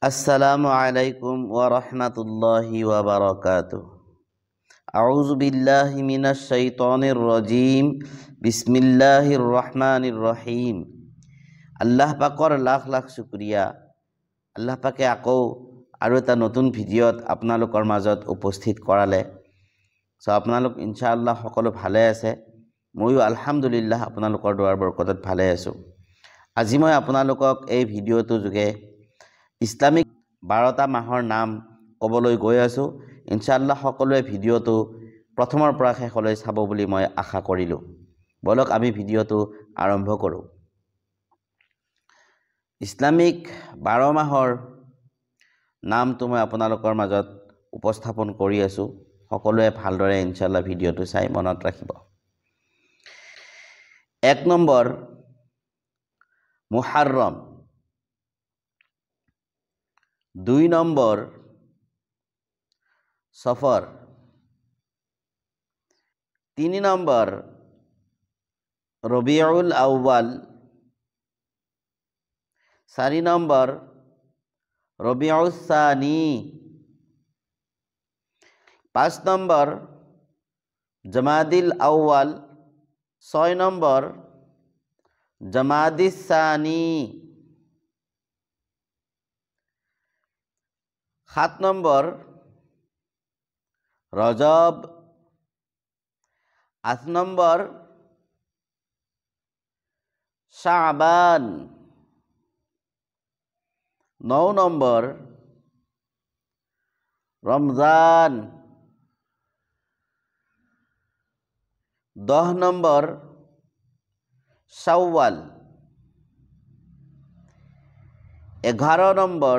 আসসালামু আলাইকুম ওয়া ৰাহমাতুল্লাহি ওয়া বাৰাকাতুহু। আউযু বিল্লাহি মিনাশ শাইতানিৰ ৰাজিম। বিসমিল্লাহিৰ ৰহমানিৰ ৰহিম। আল্লাহ পাকৰ লাখ লাখ শুক্ৰিয়া। আল্লাহ পাকে আকৌ আৰু এটা নতুন ভিডিঅ'ত আপোনালোকৰ মাজত উপস্থিত কৰালে। আপোনালোক ইনশাআল্লাহ সকলো ভালে আছে, ময়ো আলহামদুলিল্লাহ আপোনালোকৰ দোৱাৰ বৰকতত ভালে আছোঁ। আজি মই আপোনালোকক এই ভিডিঅ'টো যোগে ইছলামিক 12টা মাহৰ নাম ক'বলৈ গৈ আছোঁ। ইনশাআল্লাহ সকলোৱে ভিডিঅ'টো প্ৰথমৰ পৰা শেষলৈ চাব বুলি মই আশা কৰিলোঁ। ব'লক আমি ভিডিঅ'টো আৰম্ভ কৰোঁ। ইছলামিক 12 মাহৰ নামটো মই আপোনালোকৰ মাজত উপস্থাপন কৰি আছোঁ। সকলোৱে ভালদৰে ইনশাআল্লাহ ভিডিঅ'টো চাই মনত ৰাখিব। 1 number মুহাৰৰম, 2 number Safar, 3 number Rabiul Awal, 4 নম্বর রবিউস সানি, 5 নম্বর জমাদিল আউয়াল, 6 নম্বর জমাদিস সানি, 7 নম্বর রজব, 8 নম্বর শাবান, 9 নম্বর রমজান, 10 নম্বর শাওয়াল, 11 নম্বর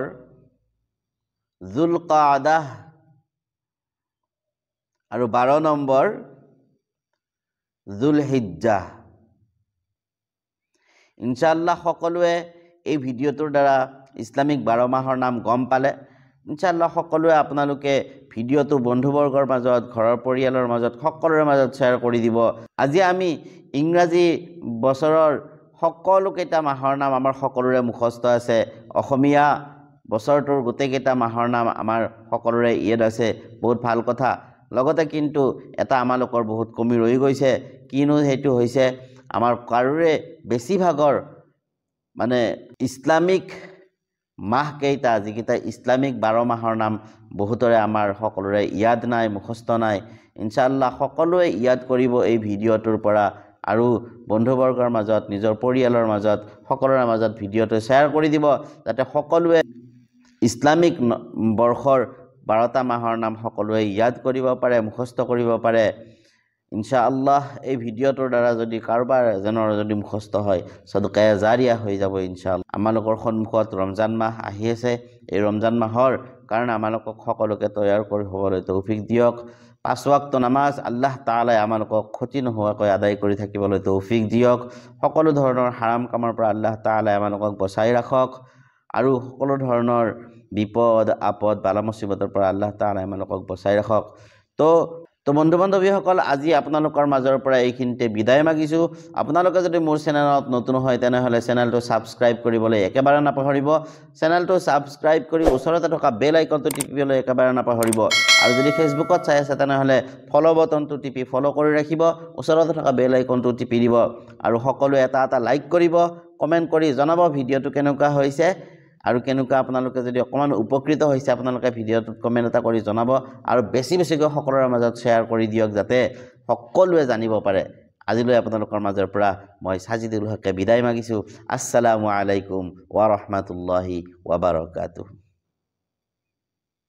জুলকাদাহ আৰু 12 নম্বৰ জুলহিজ্জাহ। ইনশাআল্লাহ সকলোৱে এই ভিডিঅ'টোৰ দ্বাৰা ইছলামিক 12 মাহৰ নাম গম পালে। ইনশাআল্লাহ সকলোৱে আপোনালোকে ভিডিঅ'টো বন্ধুবৰ্গৰ মাজত, ঘৰৰ পৰিয়ালৰ মাজত, সকলোৰে মাজত শ্বেয়াৰ কৰি দিব। আজি আমি ইংৰাজী বছৰৰ সকলোকেইটা মাহৰ নাম আমাৰ সকলোৰে মুখস্থ আছে। অসমীয়া বছৰটোৰ গোটেইকেইটা মাহৰ নাম আমাৰ সকলোৰে ইয়াদ আছে, বহুত ভাল কথা। লগতে কিন্তু এটা আমালোকৰ বহুত কমি ৰৈ গৈছে, কিনো সেইটো হৈছে আমাৰ কাৰোৰে বেছিভাগৰ মানে ইছলামিক মাহকেইটা, যিকেইটা ইছলামিক 12 মাহৰ নাম বহুতৰে আমাৰ সকলোৰে ইয়াদ নাই, মুখস্থ নাই। ইনশাআল্লাহ সকলোৱে ইয়াদ কৰিব এই ভিডিঅ'টোৰ পৰা আৰু বন্ধুবৰ্গৰ মাজত, নিজৰ পৰিয়ালৰ মাজত, সকলোৰে মাজত ভিডিঅ'টো শ্বেয়াৰ কৰি দিব, যাতে সকলোৱে ইছলামিক বৰ্ষৰ 12টা মাহৰ নাম সকলোৱে ইয়াদ কৰিব পাৰে, মুখস্থ কৰিব পাৰে। ইনশাআল্লাহ এই ভিডিঅ'টোৰ দ্বাৰা যদি কাৰোবাৰ এজনৰ যদি মুখস্থ হয়, সদকায়ে জাৰিয়া হৈ যাব ইনশাআল্লাহ। আমালোকৰ সন্মুখত ৰমজান মাহ আহি আছে। এই ৰমজান মাহৰ কাৰণে আমালোকক সকলোকে তৈয়াৰ কৰি হ'বলৈ তৌফিক দিয়ক। 5 ওয়াক্ত নামাজ আল্লাহ তাআলাই আমালোকক ক্ষতি নোহোৱাকৈ আদায় কৰি থাকিবলৈ তৌফিক দিয়ক। সকলো ধৰণৰ হাৰাম কামৰ পৰা আল্লাহ তাআলাই আমালোকক বচাই ৰাখক আৰু সকলো ধৰণৰ বিপদ আপদ বালা মুচিবতৰ পৰা আল্লাহ তাআলাই আমালোকক বচাই ৰাখক। তো বন্ধু বান্ধৱীসকল, আজি আপোনালোকৰ মাজৰ পৰা এইখিনিতে বিদায় মাগিছোঁ। আপোনালোকে যদি মোৰ চেনেলত নতুন হয় তেনেহ'লে চেনেলটো ছাবস্ক্ৰাইব কৰিবলৈ একেবাৰে নাপাহৰিব। চেনেলটো ছাবস্ক্ৰাইব কৰি ওচৰতে থকা বেল আইকনটো টিপিবলৈ একেবাৰে নাপাহৰিব। আৰু যদি ফেচবুকত চাই আছে তেনেহ'লে ফ'ল' বটনটো টিপি ফ'ল' কৰি ৰাখিব, ওচৰতে থকা বেল আইকনটো টিপি দিব আৰু সকলোৱে এটা এটা লাইক কৰিব, কমেণ্ট কৰি জনাব ভিডিঅ'টো কেনেকুৱা হৈছে আৰু কেনেকুৱা আপোনালোকে যদি অকণমান উপকৃত হৈছে আপোনালোকে ভিডিঅ'টোত কমেণ্ট এটা কৰি জনাব আৰু বেছি বেছিকৈ সকলোৰে মাজত শ্বেয়াৰ কৰি দিয়ক যাতে সকলোৱে জানিব পাৰে। আজিলৈ আপোনালোকৰ মাজৰ পৰা মই সাজিদুল হকে বিদায় মাগিছোঁ। আসসালামু আলাইকুম ওয়া ৰাহমাতুল্লাহি ওয়া বাৰাকাতুহু।